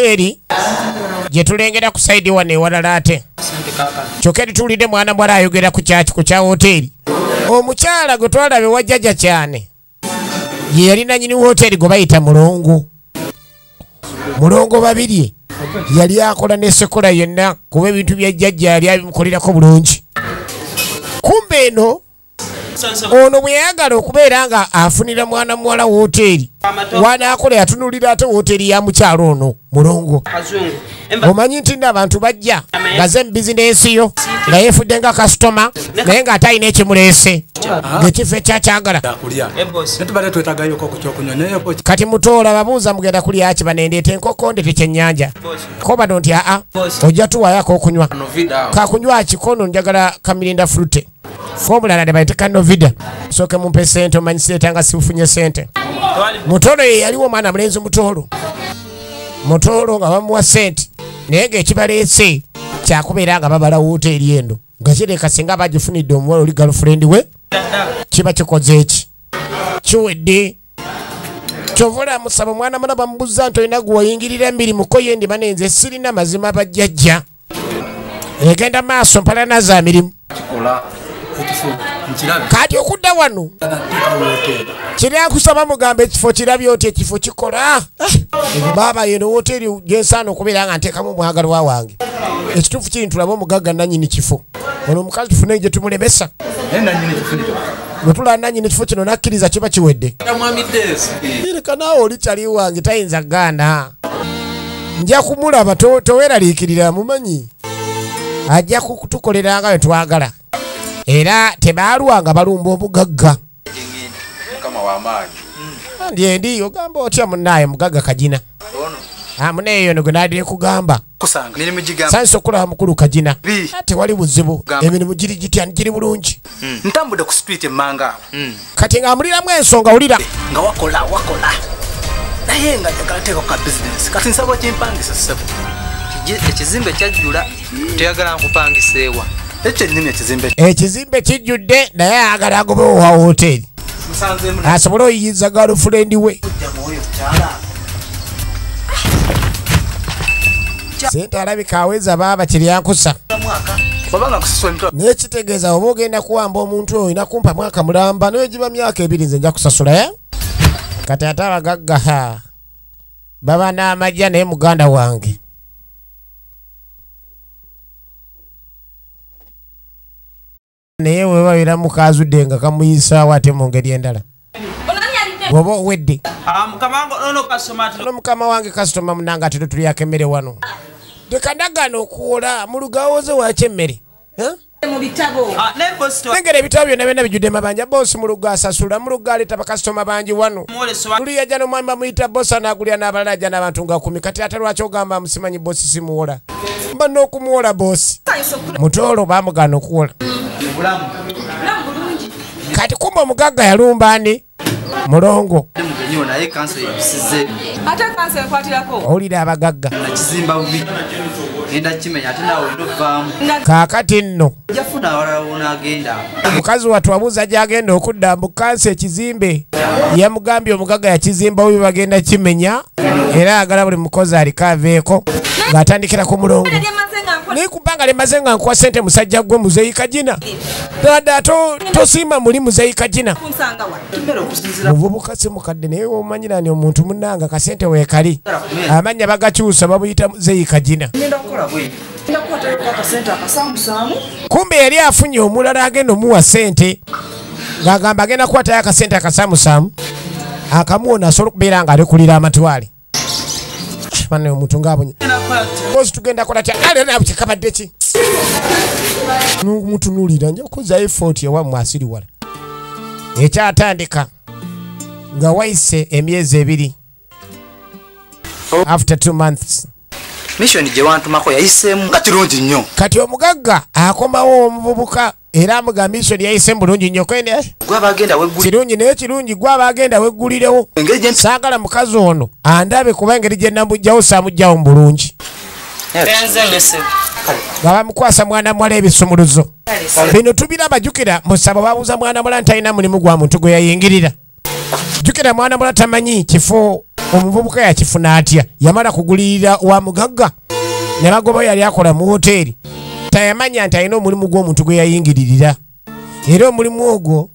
Eri gye tulengera ku side wano ewalala ate kyokka tuwulidde mwana muwala ayogera ku kyaki ku kya woteeri. Omukyala gwe twalaba ewa jjajja kyane ye yali nannyini woteeri gwe bayita Mulongo. Mulongo Babirye yali akola ne sekola yonna kuba ebintu bya jjajja yali abimukolerako bulungi. Kumbe eno ono bwe yayagala okubeera nga afunira mwana muwala woteeri wanaakola yatunulira ate woteeri ya mukyalo ono Mulongo. Omanyi nti nno abantu bajja ngaze mu bizinensi yo nga yeefudde nga kasitoma naye ng'ate alina ekimuleese ng'ekifo ekyakyagala. Kati mutoola babuuza mugenda kulya ki banendeeta enkoko ndete kyennyanja. Ko bano nti aa ojja tuwaayo ak'okunywa. Kakunywa ki kono njagala kamirinda fruit. Fomulala ne bayita Novida. Sooke mumpe ssente omanyi sireeta nga sifunye ssente. Mutoolo ye yaliwo omwana mulenzi mutoolo. Mutoolo nga bamuwa ssente naye ng'ekibaleese kyakubeera nga babala woteeri eno nga kireka singa bagifunidde omuwala oli girlfriend we kiba kikoze eki kiwedde. Kyova olamusaba omwana mwana bamubuuza nti olina gwe wayingirira emirimu ko ye ndiba nenze sirina mazima bajjajja. Egenda maaso mpalana za mirimu. Kati okudda wano kiryakusaba mugamba ekifo kirabye oti ekifo kikola. Baaba yeno woteeri gyensaana okubeera nga nteekamu omwagalwa wange. Ekituufu kiri ntulabe omugagga nannyini kifo. Ono omukazi tufune gye tumulemesa. Bwe tulaba nannyini kifo kino nakkiriza kiba kiwedde. Leka naawe oli kyali wange tayinza kugaana. Nja kumulaba toweeraliikirira mumanyi. Ajja kutukolera nga bwe twagala. Era tebaalwa nga balumba obugagga. Ndi ogamba otya munnaaye mugagga Kagina. Muneeyo no gwe naadire kugamba. Sansa okulaba mukulu Kagina. Tewali buzibu. Emirimu giri gitya giri bulungi. Ntambudde ku street emmanga awo. Kati ng'amuliramu ensonga wulira. Nga wakola wakola. Naye nga njagala teekako ka bizinensi. Kati nsaba okimpangisa ssebo. Ekizimbe kyajjula toyagala nkupangisa ewa. Ekizimbe kijjudde naye ayagala agobewo wa woteeri asobole oyiyiza girlfriend we. Sente alabika aweza baaba kiryankusa. Naye kitegeeza oba ogenda kuwamba omuntu oyo olina kumpa mwaka mulamba naye giba myaka ebiri nze nja kusasula. Kati ate abagagga baba n'amajja naye muganda wange. Naye we babeera mukazudde nga kamuyisaawo ate mu ngeri endala. Bw'oba owedde. Ono mukama wange kasitoma munnange ate tulyako emmere wano. Leka ndagaana okuwola mu lugawoze waaki emmere. Nengera ebitabo byonna byonna bijjudde mabanja. Boosi mu luga asasula, mu luga aleeta bakasitoma bangi wano. Luli yajja n'omwami bamuyita boosi anaagulira n'abalala ajja n'abantu nga 10. Kati ate lwaki ogamba musimanyi boosi simuwola? Mba n'okumuwola boosi. Mutoolo baamugaana okuwola. Kati kumbe omugagga yalumba ani? Mulongo. Owulira abagagga. Kaakati nno mukazi wattu abuuza gy'agenda okudda mbu kansa ekizimbe yamugambye omugagga yakizimba bubi bagenda kimenya era ayagala buli mukozi aliko aveeko ng'atandikira ku Mulongo. Naye kubanga lemaze nga nkuwa ssente musajja gwe Muzeeyi Kagina. Dada tosiima muli Muzeeyi Kagina. Muvubuka si mukadde naye omanyira ni omuntu munnanga kasente weekali. Amannya bagakyusa babuyita Muzeeyi Kagina. Kumbe yali afunye omulala agenda omuwa ssente ng'agamba agenda kukwatayo akasente akasaamusaamu akamuwona asobola okubeera nga alekulira amatwale. Bane omuntu ng'abonye. Bosi tugenda kola tya? Ale nabwe kikabadde ki? Mutunuulira nja okuzzaayo effort ewammwe asiri wala. Ekyatandika nga wayise emyezi 2. After 2 months. Mission gye wantumako yayiseemu nga kirungi nnyo. Kati omugagga akomawo omuvubuka era amugamba mission yayiseemu bulungi nnyo kwene. Kirungi naye kirungi gwaba agenda weggulirewo. Saagala mukazi ono andabe kuba engeri gye namugjawo saamugjawo mu bulungi. Nga bamukwasa mwana muwala ebisumuluzo. Bino tubiraba jjukira musabo babuuza mwana muwala nti talina mulimu gwa muntu gwe yayingirira. Jjukira mwana muwala tamanyi kifo omuvubuka yakifuna atya. Yamala kugulirira wa mugagga ne bagoba yali akola mu woteeri. Tayamanya nti alina omulimu gw'omuntu gwe yayingiririra, era omulimu ogwo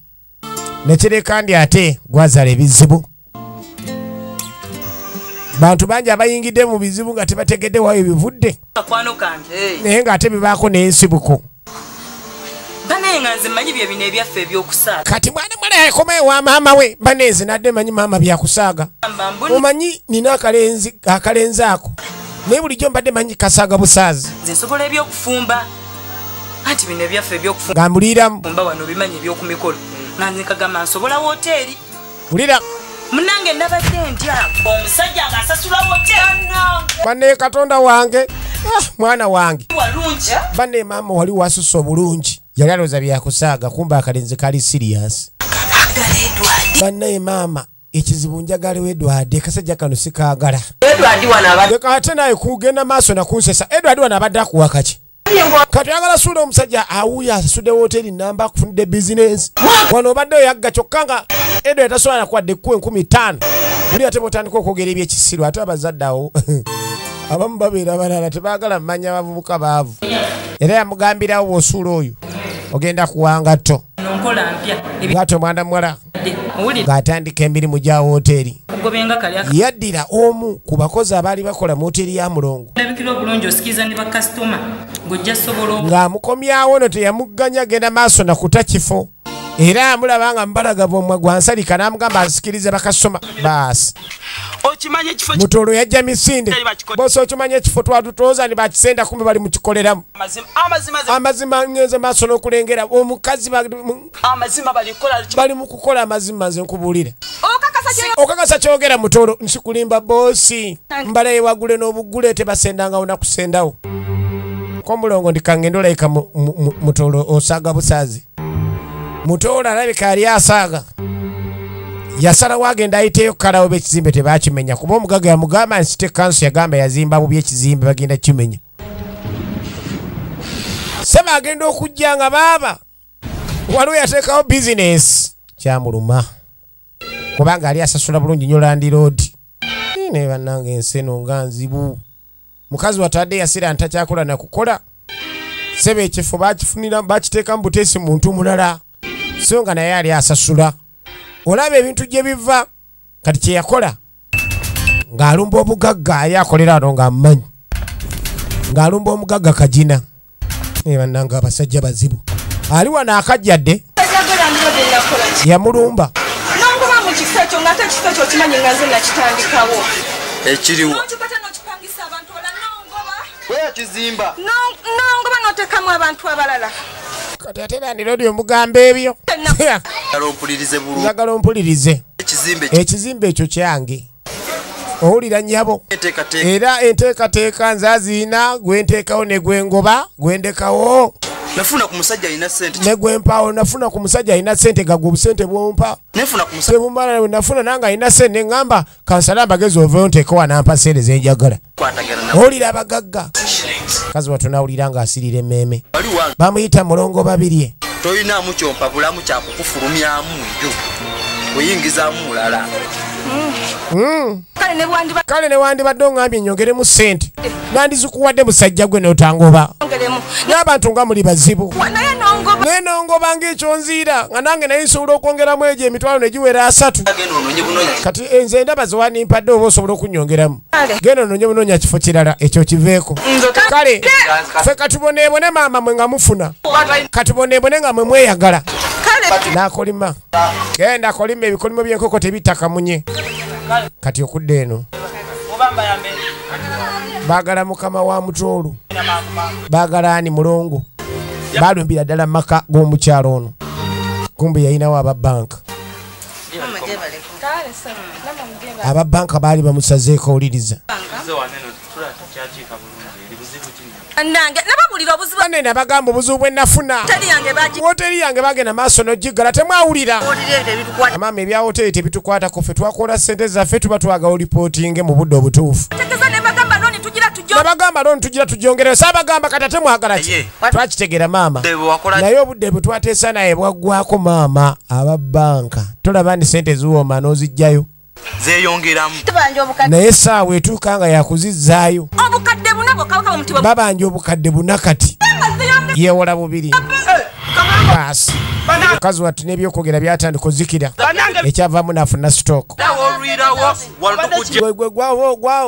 nekireka ndi ate gwazaala ebizibu. Bantu bangi abayingidde mu bizibu nga tebategedde waayo bivudde, naye ng'ate bibaako n'ensibuko. Kati mwana muwala yakomayo wa maama we, banenze nadde manyi maama byakusaaga, omanyi nina akalenzi ako, naye bulijjo mbadde manyi kasaaga busaazi. Nze nsobola ebyokufumba, anti bino ebyaffe ebyokufumba nga mbuliiramu wano bimanyi ebyokumikolo, nga nze nkagamba nsobola woteeri. Wulira munange nabadde ntya omusajja ng'asasula woteeri. Banne Katonda wange, mwana wange banne maama wali wasusa obulungi, yali alowooza byakusaaga, kumbe akalenzi kali serious. Banne maama ekizibu njagala Edward, kasajja kano sikaagala. Leka ate naye kugenda maaso nakunsesa. Edward wano abadde akuwa kaki? Kati oyagala suula omusajja awuya asasudde woteeri namba akufunidde bizinensi. Wano obadde oyagga kyokka nga Edward tasobola nakuwadde ekkuwa 5000. Buli ate bw'otandika okwogera ebyekisiru ate abazadde awo abamu babeera balala tebaagala mmanya bavubuka baavu. Era yamugambirawo bw'osuula oyo ogenda kuwanga tto. Bw'atyo mwana muwala ng'atandika emirimu gya woteeri. Yaddira omu ku bakozi abaali bakola mu woteeri ya Mulongo ng'amukomyawo no teyamugganya genda maaso nakuta kifo, era amulaba nga mubalagavu omwa gwa nsalika n'amugamba asikirize bakasitoma. Baasi Mutoolo yajja misinde, bosi okimanya ekifo twatutooza ne bakisenda kumbe bali mukikoleramu. Amazima ngenze maaso n'okulengera omukazi bali mu kukola amazima, nze nkubuulira. Okakasa kyogera Mutoolo, nsikulimba bosi, mbala ewagule n'obugule tebasendangawo nakusendawo. Ko Mulongo ndikangenda olayika Mutoolo osaaga busaazi. Mutoolo alabika yali asaaga. Yasalawo agenda ayiteyo kalawo b'ekizimbe tebakimenya, kuba omugagga yamugamba nti kanso yagamba yazimba bubi ekizimbe bagenda kimenya. Sema agenda okujja nga baaba waliwo yateekawo bizinesi, kyamuluma kubanga ali asasula bulungi nnyo landiroodi. Naye bannange ensi eno nga nzibu. Mukazi watadde yasira ntakyakola nakukola, sebe ekifo bakifunira bakiteeka mu buteesi muntu mulala, so nga naye ali asasula. Olaba ebintu gye biva. Kati kye yakola ng'alumba obugagga ali akolera wano ng'amumanyi, ng'alumba omugagga Kagina. Naye bannange abasajja bazibu. Ali wano akajjadde yamulumba. Nongoba mu kifo ekyo ng'ate ekifo ekyo okimanyi nga nze nakitandikawo. Ekiriwa? Nongoba n'oteekamu abantu abalala. Kati ate landiroodi omugamba ebyo. Njagala ompulirize. Ekizimbe ekyo kyange. Owulira nnyabo. Era enteekateeka nze aziina, gwe nteekawo ne gwe ngoba, gwe ndekawo. Nafuna ku musajja alina ssente. Ne gwe mpaawo, nafuna ku musajja alina ssente gagwe obusente bw'ompa. Tebumala nafuna nange alina ssente ne ŋŋamba kansala mbagezi oveeyo nteekewo anampa ssente ze njagala. Owulira abagagga. Mukazi wattu n'awulira ng'asirira emmeeme. Bamuyita Mulongo Babirye. Tolinaamu kyompa bulamu kyakukufulumyamu eyo oyingizaamu mulala. Kale ne wandibadde oŋŋambye nnyongeremu ssente, nandizikuwadde musajja gwe n'otangoba. N'abantu nga muli bazibu. Naye nongoba ng'ekyonziira nga nange naye nsobola okwongeramu egyo emitwalo ne giwera 3. Kati nze ndaba ze wandimpadde oba osobola okunnyongeramu. Genda onoonye bunoonya kifo kirala ekyo kiveeko. Kale ffe katuboneebone maama mwe nga mufuna, katuboneebone nga mwe mweyagala. N'akolima genda kolima ebikolimo by'enkoko tebitta kamunye. Kati okudda eno baagala mukama wa Mutoolo, baagala ani Mulongo. Balumbira ddala maka g'omukyalo ono, kumbe yalinawo aba banka. Aba banka baali bamusazeeko owuliriza. Banne nabagamba obuzibu bwe nafuna. Woteeri yange bagenda maaso n'ogiggala temwawulira. Maama ebya woteeri tebitukwatako, ffe twakola ssente zaffe tuba twagala olipootinge mu budde obutuufu. Nabagamba looni tugira tugyongereyo, saabagamba kati ate mwagala ki? Twakitegeera maama, naye obudde bwe twateesa naye bwaggwako maama. Aba banka tolaba ni sente ziwooma n'ozijjayo zeeyongeramu, naye essaawa etuuka nga yakuzizzaayo. Obukadde buna bwokka omuti babanja obukadde buna kati yeewola bubiri. Baasi mukazi wattu n'ebyokwogera byatandika ozikira, ekyavaamu n'afuna sitooko.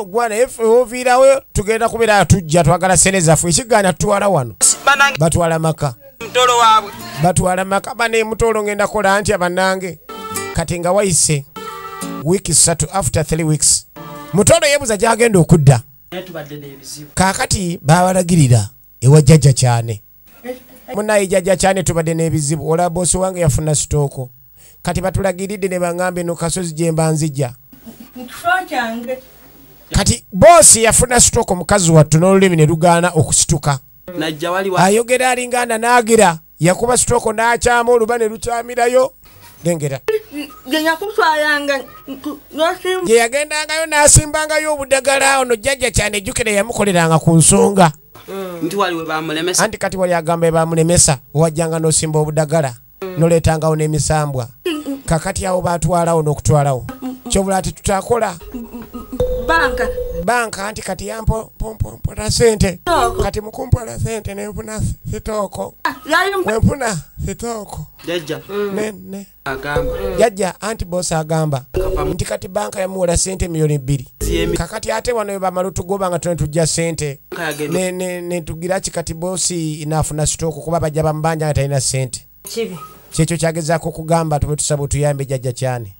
Gwe naye ffe oviirawo tugenda kubeera tujja twagala sente zaffe, ekigaana tutwala wano. Batwala maka, batwala maka bane mutolo ngenda kola ntya bannange. Kati nga wayise wiiki 3, after 3 weeks mutolo yeebuza gy'agenda okudda. Kaakati baabalagirira ewa jjajja Kyane. Munaye jjajja Kyane tubadde n'ebizibu, olaba boosi wange yafuna sitooko, kati batulagiridde ne baŋŋamba eno kasozi gye mba nzijja. Kati boosi yafuna sitooko mukazi wattu n'olulimi ne lugaana okusituka. Ayogera alingana n'agira, yakuba sitooko n'akyama oluba ne lukyamirayo. Lengera gye yagendangayo n'asimbangayo obudagala. Ono jjajja Kyane ejjukira yamukoleranga ku nsonga. Anti kati wali agamba bamulemesa, wajjanga n'osimba obudagala n'oleetangawo n'emisambwa. Kakati awo baatwalawo n'okutwalawo kyobula ati tutakola banka. Anti kati yampola sente, kati mukumpola sente nenfuna sitooko, wenfuna sitooko nene. Jjajja anti bosi agamba nti kati banka yamuwola sente 2,000,000. Kakati ate wano bamala otugoba nga tuna tujja sente netugira ki kati bosi naafuna sitooko kuba bajja bamubanja nga talina sente. Kyekyo kyagezaako okugamba tube tusaba otuyambe jjajja Kyane.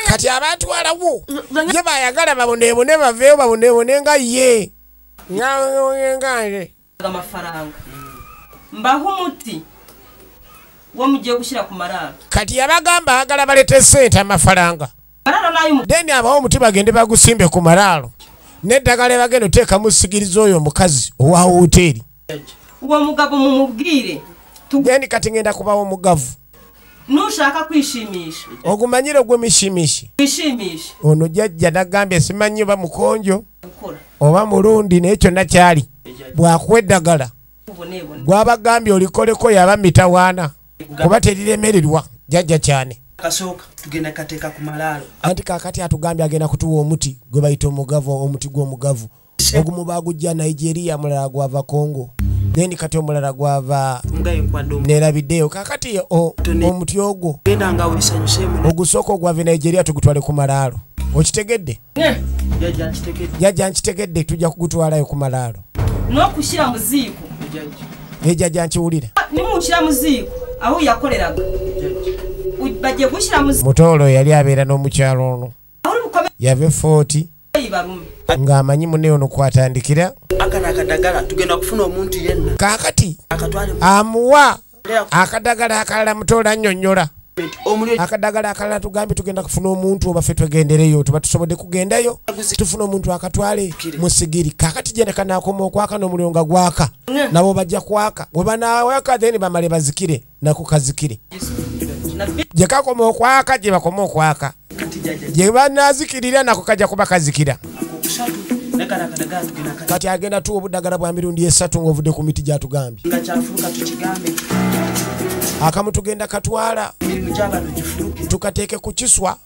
Kati abatwalawo ye bayagala babonebone baveewo babonebone nga ye nga amafaranga mbaho umuti wo mugiye gushyira ku mararo. Kati yabagamba agala balete sente amafaranga, then abawo omuti bagende bagusimbe ku mararo n'eddagala bagenda oteeka musigiriza oyo omukazi owa woteeri. Uwo mugabo mumubwire. Then kati ngenda kubawo omugavu nushaka kwishimisha ogumanyire ogw'emishimishi. Kwishimisha ono jjajja nagambye simanyi oba mukonjo oba mulundi, naye kyonna kyali bw'akuwa eddagala gw'abagambye olikoleko yaba mitawaana kuba teriremererwa. Jjajja Kyane kasooka tugenda kateeka ku malaalo. Anti kaakati atugambye agenda kutuwa omuti gwe bayita omugavu, omuti gw'omugavu ogumu baagujja Nigeria, mulala gwava Congo, then kati omulala gwava nerabiddeyo. Kaakati omuti ogwo ogusooka ogwava Nigeria tugutwale ku malaalo. Okitegedde? Jjajja nkitegedde, tujja kugutwalayo ku malaalo. N'okushyira mu ziiko. Jjajja nkiwulira. Nimushyira mu ziiko aho yakoreraga. Bagiye gushyira mu ziiko. Mutolo yali abeera n'omukyalo ono. Yava 40 ng'amanyi munne ono kwatandikira. Akana akadagala tugenda kufuna omuntu yenna. Kaakati amuwa akadagala akalala Mutolo annyonnyola. Akadagala akalala tugambye tugenda kufuna omuntu oba ffe twegendereyo, tuba tusobodde kugendayo tufuna omuntu akatwale musigiri. Kaakati genda kanaakoma okwaka n'omuliro nga gwaka, nabo bajja kwaka, bwe banaawaka then bamale bazikire nako kazikire. Gye kakoma okwaka gye bakoma okwaka, gye banaazikirira nako kajja kuba kazikira. Kati agenda tuwa obudagala bwa mirundi 3 ng'ovudde ku miti gy'atugambye. Akamu tugenda katwala tukateeke ku kiswa,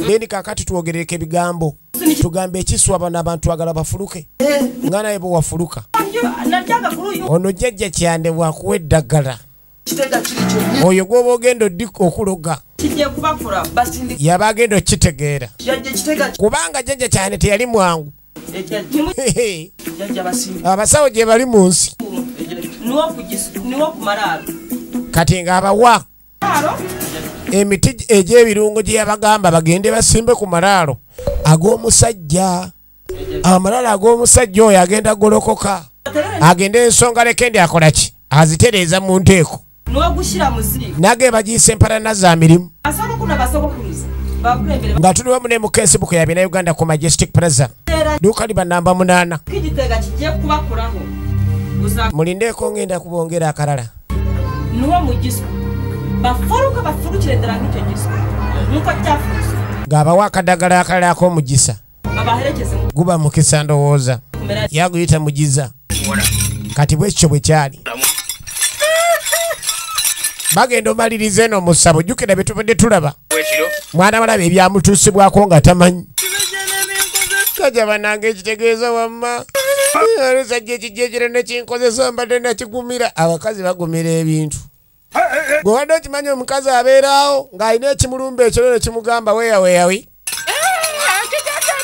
then kaakati twogerereko ebigambo tugambe ekiswa bano abantu agala bafuluke nga naye bwe wafuluka. Ono jjajja Kyande bw'akuwa eddagala oyo gw'oba ogenda okuloga yaba agenda okukitegeera, kubanga jjajja Kyane teyali mwangu. Abasawo gye bali mu nsi. Kati ng'abawa emiti egy'ebirungo gye yabagamba bagende basimbe ku malaalo ag'omusajja. Amalaalo ag'omusajja oyo agenda golokoka, agende ensonga lekendi akola ki, azitereeza mu nteeko. Nage bagiyise empalana za mirimu. Nga tuli wamu ne mu Kensibuko ya Bannayuganda ku Majestic Plaza, dduuka liba namba 8. Mulindeeko ngenda kubongera akalala. Ng'abawa akadagala akalala ak'omugisa. Guba mukisa ndowooza yaguyita mugiza. Kati bwekyo bwe kyali. Bagenda omaliriza eno omusabo, jjukira bye tubadde tulaba. Mwana walaba ebyamutuusibwako nga tamanyi. Kajja bannange ekitegeeza wamma. Olusajja ekijja ekiro ne kinkozesa mbadde nakigumira. Abakazi bagumira ebintu. Gwe wadde okimanyi omukazi abeeraawo ng'alina ekimulumba ekiro ne kimugamba weeyaweeyawi.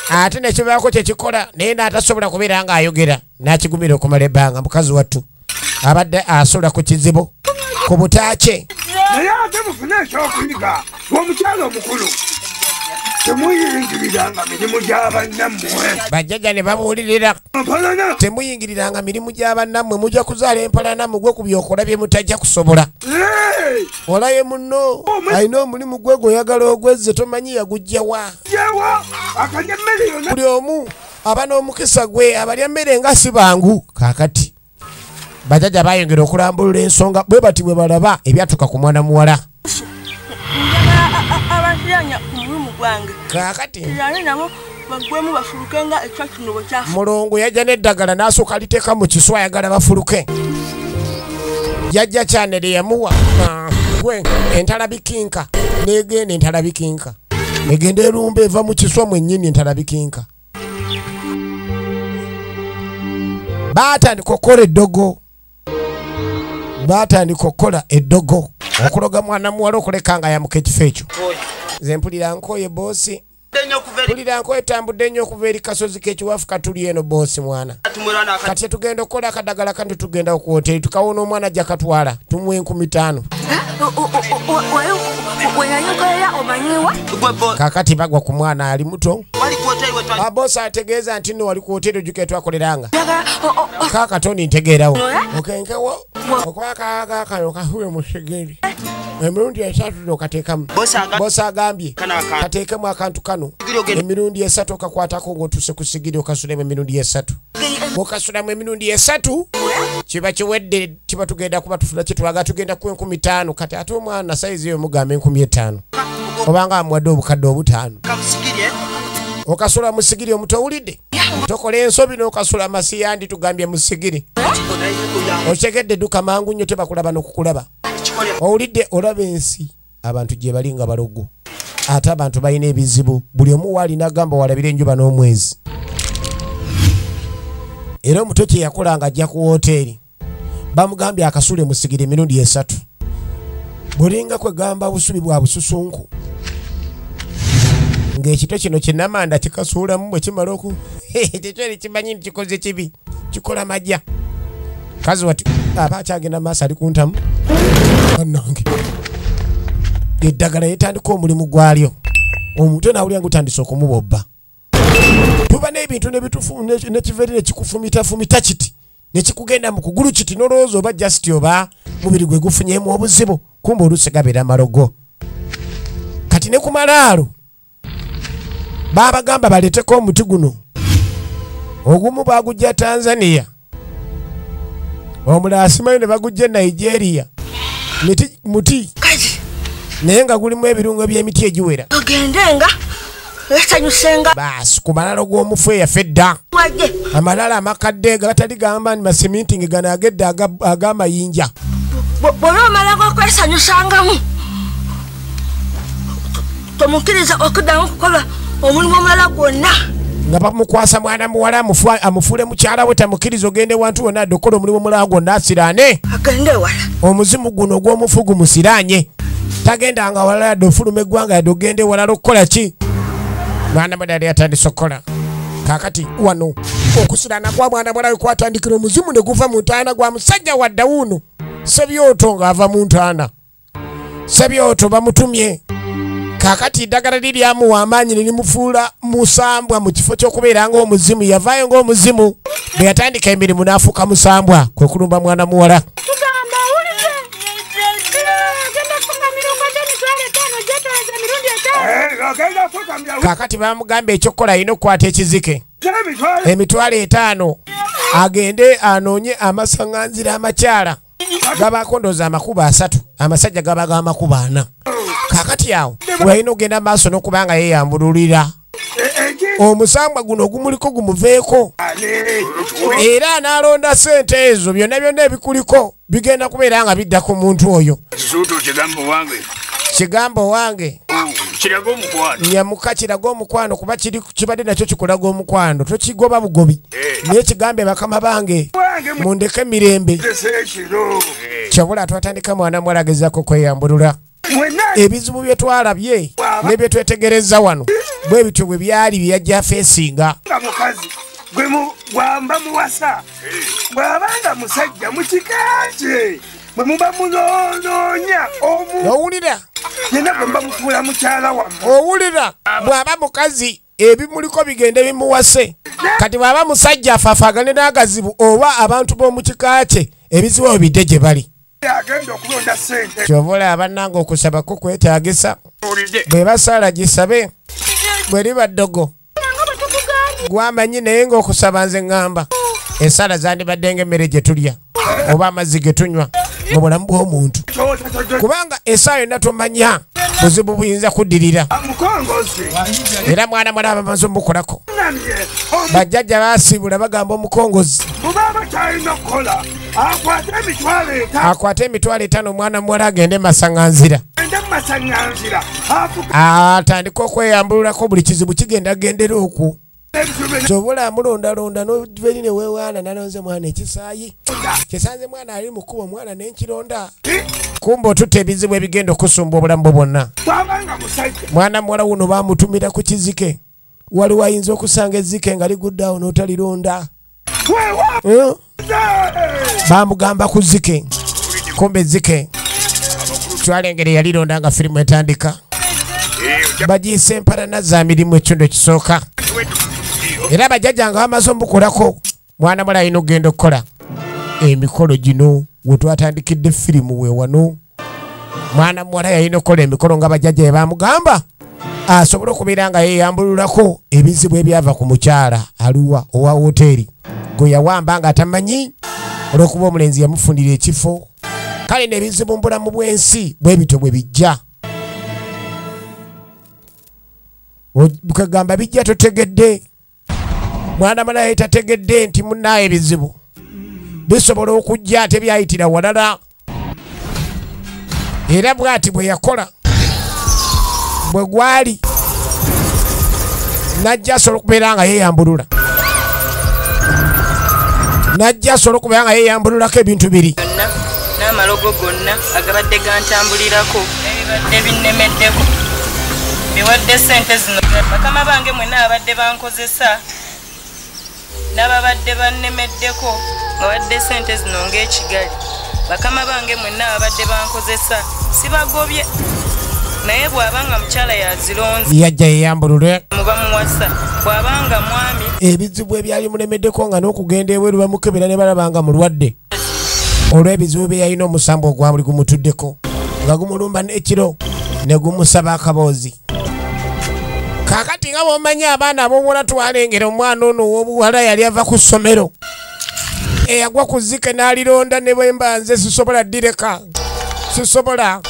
Ate ne kibaako kye kikola naye n'atasobola kubeera ng'ayogera n'akigumira okumala ebbanga. Mukazi wattu abadde asola ku kizibu ku butaakye. Naye ate mufune ekyokuyiga omukyala omukulu temuyingiriranga mirimu gya bannammwe. Bajjajja ne babuulirira temuyingiriranga mirimu gya bannammwe, mujja kuzaala empalana mugwe ku byokola bye mutajja kusobola. Olaye munno alina omulimu gwe gw'oyagala ogwezze tomanyi yagujja wa. Buli omu aba n'omukisa gwe, abalya mmere nga si bangu. Kaakati bajjajja bayongera okulambulula ensonga bwe bati bwe balaba ebyatuuka ku mwana muwala. Kaakati Mulongo yajja n'eddagala n'asooka aliteeka mu kiswa ayagala bafuluke. Yajja kyanere yamuwa gwe entalabikinka n'egenda entalabikinka egenda erumba eva mu kiswa mwennyini entalabikinka. Baatandika okukola eddogo, baatandika okukola eddogo okuloga mwana muwala okuleka nga yamuka ekifo ekyo. Nze mpulira nkoye boosi, mpulira nkoye tambudde nnyo okuva eri kasozi k'ekiwafu katuli eno boosi mwana. Kati tugenda okukola akadagala kandi tugenda ku woteri tukawona omwana ajja katwala tumuwe 5000. Kakati bagwa ku mwana ali muto. Abosi ategeeza nti nno wali ku woteri ojjuka etwakoleranga. Kaakatoni ntegeerawo. Okenkewo okwakaaga kano kahuwe mu sigiri. Emirundi esatu okateekamu. Bosi agambye kateekemu akantu kano emirundi esatu okakwatako ng'otuuse ku sigiri okasulemu emirundi esatu. Bw'okasulamu emirundi esatu kiba kiwedde, kiba tugenda kuba tufuna kye twagala, tugenda ku 5000. Kati ate omwana sayizi eyo mugamba 5000 obanga amuwadde obukadde 5. Okasula mu sigiri omuto owulidde? Tokola ensobi n'okasula masiyandi tugambye mu sigiri. Okitegedde dduka mangu nnyo tebakulaba n'okukulaba. Owulidde olaba ensi abantu gye bali nga balogo. Ate abantu balina ebizibu buli omu waalina agamba walabira enjuba n'omwezi. Era omuto kye yakola ng'ajja ku woteeri bamugambye akasule mu sigiri emirundi esatu. Bulinga kwegamba busubi bwa bususunku. Ng'ekito kino kinnamanda kikasuulamu bwe kimala oku tekyali kimanyi nti kikoze kibi kikola majja. Kazi wati aba akyagenda maaso ali ku ntamu. Bannange eddagala yeetandika omulimu gwalyo. Omuntu n'awulira ng'otandise okumubobba. Tuba n'ebintu nekiva eri nekikufumitafumita kiti nekikugenda mu kugulu kiti n'olowooza oba just oba mubiri gwe gufunyeemu obuzibu, kumbe oluusi gabeera malogo. Kati ne ku malaalo baabagamba baleeteko omuti guno. Ogumu baagujja Tanzania, omulala asimanyi ne bagujja e Nigeria. Muti naye nga gulimu ebirungo by'emiti egiwera. Ogendenga Baasi ku malalo g'omufu eyaffe edda, amalalo amakadde gatali gamba ni masiminti nge gano agedda ag'amayinja. Bw'oba omalako okwesanyusangamu tomukkiriza okuddamu okukola omulimu omulala gwonna. Nga bamukwasa mwana muwala amufuule mukyala we, tamukkiriza ogende wantu wonna adde okukola omulimu omulala gwonna asiraane. Agende ewala. Omuzimu guno ogw'omufu gumusiraanye. Tagendanga walala yadde ofuluma eggwanga yadde ogende ewalala okukola ki? Mwana muwala yali atandise okukola. Kaakati wano okusiraana kwa mwana muwala we kwatandikira omuzimu ne guva mu ntaana gwa musajja wa Dawuno. Sebyoto ng'ava mu ntaana. Sebyoto bamutumye. Kaakati eddagala liri lyamuwa amaanyi ne limufuula musambwa mu kifo ky'okubeera ng'omuzimu. Yavaayo ng'omuzimu bwe yatandika emirimu n'afuuka musambwa kwe kulumba mwana muwala. Kaakati bamugamba ekyokukola alina okukwata ekizike 500,000 agende anoonye amasaŋŋanzira amakyala gabaako ndowooza amakubo 3, amasajja gaba ga makubo 4. Kaakati awo walina okugenda maaso n'okuba nga yeeyambululira. Omusambwa guno ogumuliko gumuveeko. Era anaalonda ssente ezo byonna byonna ebikuliko bigenda kubeera nga bidda ku muntu oyo. Kigambo wange nyamuka kiraga omukwano kuba kibadde nakyo kikulaga omukwano tokigoba bugobi naye kigambe bakama bange mundeke mirembe. Kyabula twatandika mwana muwala agezaako kweyambulula ebizibu bye twalabye ne bye twetegereza wano bwe bityo bwe byali bye yajja feesinga. Gwamba muwasa bw'abanga musajja mu kika kye bwe muba munonoonya omu owulira yenna bwe muba mufuula mukyala wammwe owulira bw'aba mukazi ebimuliko bigende bimuwase kati bw'aba musajja afaafagane n'agazibu oba abantu b'omu kika kye ebizibu ebyo bidde gye bali. Agenda okulonda ssente. Ky'oba abannange okusaba ko kwetaagisa bwe basaala gisabe bwe liba ddogo gwamanyi naye ng'okusaba nze ŋŋamba essaala zandibadde ng'emmere gye tulya oba amazzi ge tunywa mu bulamu bw'omuntu kubanga essaawa yonna tomanya buzibu buyinza kuddirira. Era mwana mwala abamaze omukolako bajjajja baasiibula bagamba omukongozi akwate emitwalo etaano omwana muwala agende masaŋŋanzira atandike okweyambululako buli kizibu kigenda gendera okwo. Sobola mulondalonda n'overi ne weewaana nalonze mwana ekisaayi kisanze mwana ali mu kkubo mwana n'enkironda kumbe otutte ebizibu ebigenda okusumba obulamu bwo bwonna. Mwana muwala wuno baamutumira ku kizike waliwo ayinza okusanga ezzike nga ligudde awo n'otalironda. Baamugamba ku zzike kumbe ezzike twalengere yalironda nga firimu etandika bagiyise empalana za mirimu ekitundu ekisooka. Era bajjajja nga bamaze omukolako mwana muwala alina okugenda okukola emikolo gino we twatandikidde firimu we wano. Mwana muwala yalina okukola emikolo nga bajjajja bye baamugamba asobole okubeera nga yeeyambululako ebizibu ebyava ku mukyala aluwa owa woteeri gwe yawamba nga tamanyi olw'okuba omulenzi yamufunira ekifo. Kale n'ebizibu mu bulamu bw'ensi bwe bityo bwe bijja. Kagamba bijja totegedde. Mwana muwala yali tategedde nti munnaaye ebizibu bisobola okujja ate byayitira walala. Era bw'ati bwe yakola bwe gwali najja asobola okubeera nga yeeyambulula najja asobola okubeera nga yeeyambululako ebintu biri n'amalogo gonna agabadde gantambulirako ebibadde binnemeddeko biwadde ssente zino bakama bange mwenna abadde bankozesa n'ababadde bannemeddeko bawadde ssente zino ng'ekigali bakama bange mwenna abadde bankozesa sibagobye naye bw'abanga mukyala yazironze yajja yeeyambulule muba muwasa bw'abanga mwami ebizibu ebyali mulemeddeko nga n'okugenda ebweru bamukebera ne balaba nga mulwadde olw'ebizibu bye yalina omusambo ogwa buli gumutuddeko nga gumulumba n'ekiro ne gumusaba akaboozi. Kaakati nga bw'omanyi abaana ab'obuwala twalengera omwana ono ow'obuwala yali ava ku ssomero eyagwa ku zzike n'alironda ne bwe mba nze sisobola ddireka sisobola.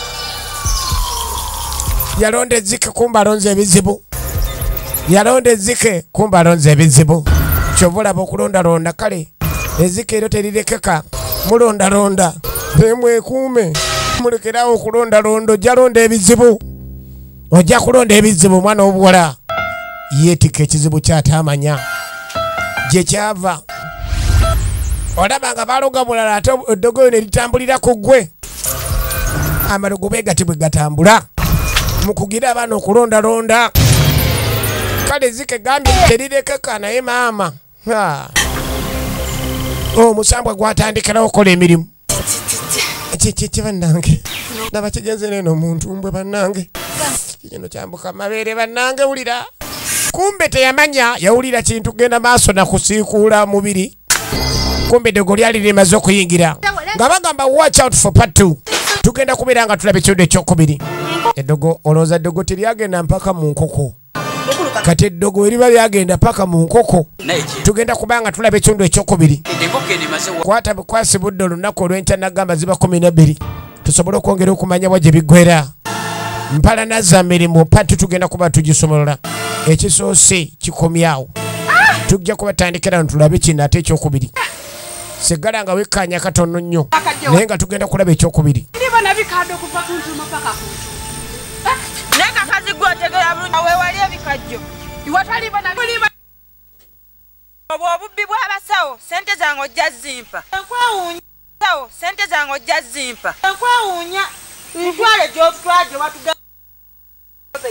Yalonda ezzike kumbe alonze ebizibu yalonda ezzike kumbe alonze ebizibu. Ky'ova olaba okulondalonda kale ezzike eryo terirekeka mulondalonda nemwekuume mulekerawo okulondalonda ojja londa ebizibu ojja kulonda ebizibu. Omwana w'obuwala yeetikka ekizibu ky'atamanya gye kyava. Olaba nga baloga bulala ate eddogo ne litambulira ku ggwe. Amalogo bwe gati bwe gatambula mukugira abaana okulondalonda. Kale zike gambye terirekeka naye maama omusambwa gwatandikirawo okukola emirimu. Kiki bannange ndaba kigenze neno omuntu mbwe bannange kino kyambuka mabeere bannange wulira. Kumbe teyamanya yawulira kintu genda maaso na kusiikuula mubiri kumbe eddogo lyali limaze okuyingira nga bagamba watch out for part 2 tugenda kubeera nga tulaba ekitundu ekyokubiri. Eddogo olowooza eddogo teryagenda mpaka mu nkoko kati eddogo eriba lyagenda paka mu nkoko tugenda kubanga tulaba ekitundu ekyokubiri. Kwata bukwasi budde olunaku olw'enkya nagamba ziba 12 tusobole okwongera okumanya wa gye biggwera. Mpalana za mirimu pati tugenda kuba tugisomolola. Ekisoose kikomyawo. Tujja kubatandikira ntulabe kino ate ekyokubiri. Sigala nga wekkaanya katono nnyo naye nga tugenda kulaba ekyokubiri. Ndibona bikadde okuva ku ntuuma paka ku ntuuma. Naye kakazi gwe otegera bulungi weewali ebikajjo. Iwatalibona buliba. Obwo obubbi bw'abasawo ssente zange ojja zimpa. Nkwewuunya sawo ssente zange ojja zimpa. Nkwewuunya ntwale gy'otwala gye watugamba.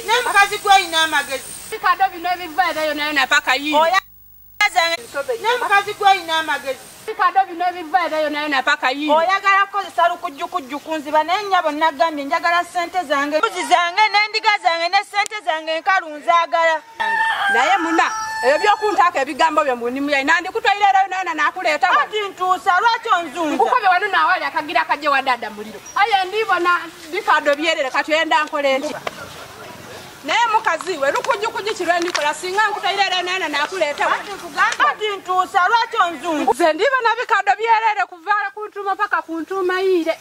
Naye mukazi gwe olina amagezi. Bikadde bino ebiva eyo nayo na paka yiyo. Naye mukazi gwe olina amagezi. Bikadde bino ebiva eyo nayo na paka yiyo. Oyagala kukozesa lukujjukujju kunziba naye nnyabo nagambye njagala ssente zange. Mbuzi zange n'endiga zange ne ssente zange enkalu nzaagala. Naye muna ebyo by'okuntaako ebigambo byo munimu yayi nandikutwaire era nayo nakuleeta. Anti ntuusa lwaki onzunza? Nkukobe wano naawali akagira akajje wa dada muliro. Aye ndibona bikadde byerere kati oyenda nkole nti. Naye mukazi we lukujjukujju kirwe ndikola singa nkutwaire era nayo nakuleeta. Anti ntuusa lwaki onzunza? Nze ndibona bikadde byerere kuva ku ntuuma paka ku ntuuma yire.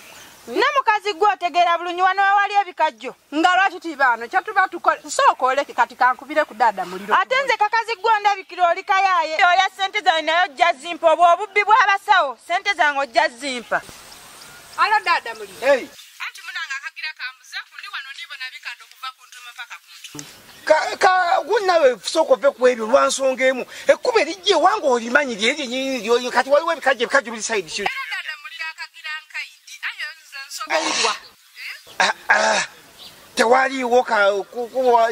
Ne mukazi gwe otegeera bulungi wano wewali ebikajjo. Nga lwaki tibaano kyetuba tukola sooka oleke kati kankubire ku dada muliro. Ate nze kakazi gwe ondabikira oli kayaaye. Oya ssente zange naye ojja zimpa obwo obubbi bw'abasawo ssente zange ojja zimpa. Alo dada muliro. Hey. Anti munange akagira kambuzeeku ndi wano ndibona bikadde okuva ku ntuuma paka ku ntuuma. Ka gunawe sooka ove ku ebyo lwa nsonga emu. Ekkubo erijja ewange olimanyi lyeryo nnyini ly'oli kati waliwo ebikajjo ebikajjo biri sayidi ki? Era dada muliro akagira nkaidi aye nze nsonga. Tewaliiwo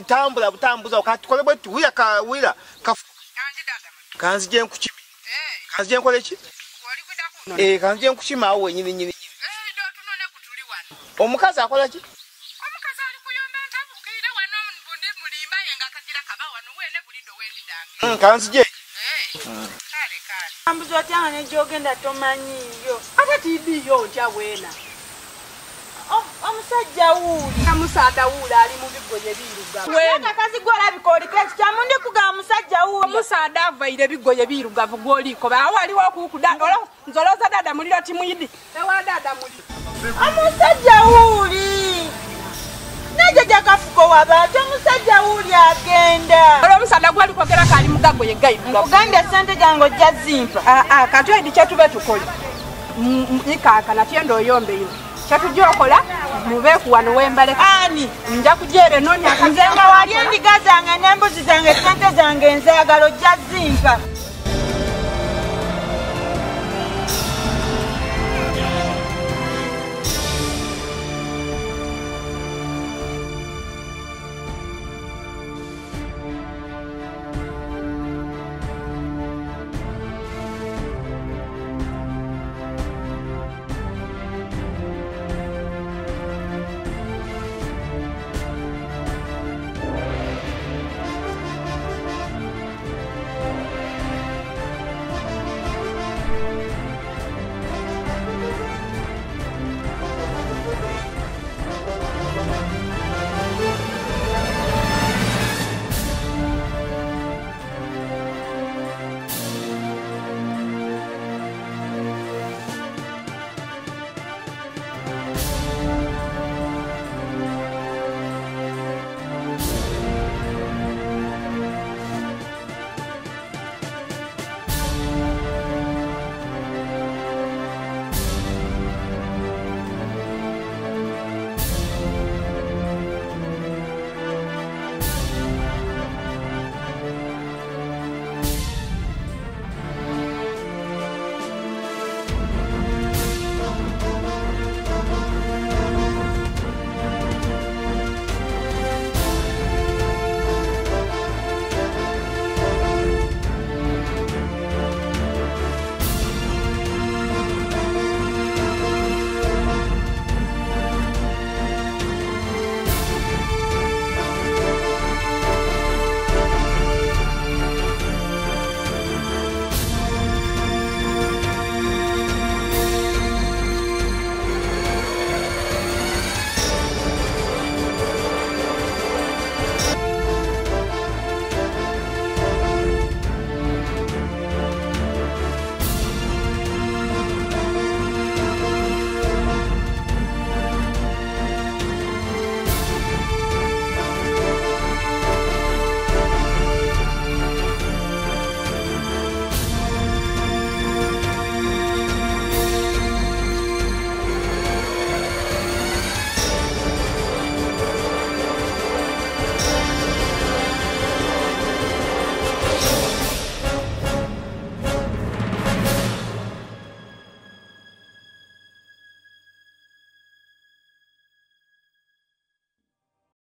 tambula butambuza katukole bwe tuwira kawira kanzije nkukime. Kanzije nkole ki? Kanzije nkukime awo wennyini nnyini. Omukazi akola ki? Omukazi ali kuyomba ntabukiire wano mbundi mulimba ye nga akagira kaba wano wene bulindo wendidange. Kanzije. Kale kale. Ambuza otya nga ne gy'ogenda tomanyiiyo. Ate tiidiyo ntya weena. Omusajja wuuli. Omusaada wuuli ali mu bigoye birugavu. Naye kakazi gwe olabika oliko ekikyamu ndi kugamba musajja wuuli. Omusaada avaire bigoye birugavu gw'oliko. Awo waliwo okukuda nze olowooza dada muliro timuyidi. Ewa dada muliro. Omusajja wuuli. Najjajja Kafuko waba ate omusajja wuuli agenda. Olwo omusaada gwali kwogera kali mu gagoye gayirugavu. Nkugambye ssente zange ojja zimpa. Kati edi kye tukole. Ikaakana kyenda oyombe ino. Kyetujja okola mubeeku wano wembale. Ani? Nja kugyera enoonya nze nga wali endiga zange n'embuzi zange ssente zange nzaagala ojja zimpa.